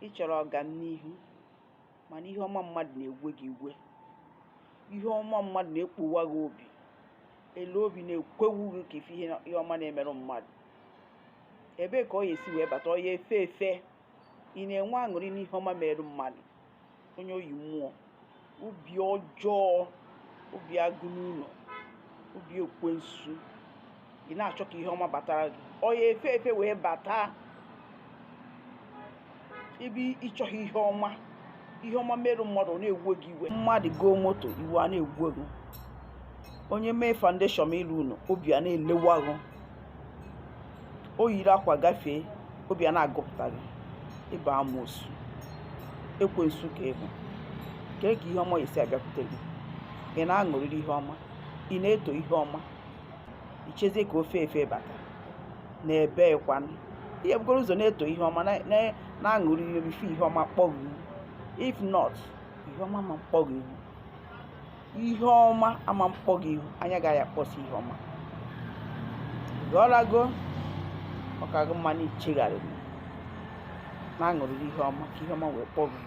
Ị chọrọ ọganihu, mana ihe ọma mmadụ na-ewe gị iwe. Ihe ọma mmadụ na-ekpowa gị obi. Elu obi na-ekwewu gị ka ife ihe ọma na-emerụ mmadụ. Ebee ka ọ ya esi wee bata? Ọ ya efe efe. Ị na-enwe aṅụrị n'ihe ọma merụ mmadụ. Onye oyi mmụọ, obi ọjọọ, obi agụ n'ụlọ, obi ekwensu. Ị na-achọ ka ihe ọma batara gị. Ọ ya efe efe wee bata. Ebe ị chọghị ihe ọma, ihe ọma merụ mmadụ, ọ na-ewe gị iwe. Mmadụ goo moto, iwe a na-ewe gị. Onye mee foundation ịlụ ụlọ, obi a na-elewa gị. O yiri akwa gafee, obi a na-agụpụta gị. Ịba amoosu, ekwensu ka ị bụ. Kee ka ihe ọma esi abịakwute gị? Ị na-aṅụrịrị ihe ọma? Ị na-eto ihe ọma? Ichezie ka ofe efe bata na ebe kwanụ? Ihe bugoro ụzọ na-eto ihe ọma, na-aṅụrị ihe before ihe ọma kpọọ gị ihu. If not, ihe ọma ma mkpọ gị ihu. Ihe ọma ama mkpọ gị ihu. Anya gaghị akpọsi ihe ọma. Gọọlago ọ ka gị mma na ichegharịrị, na-aṅụrịrị ihe ọma, ka ihe ọma wee kpọọ gị.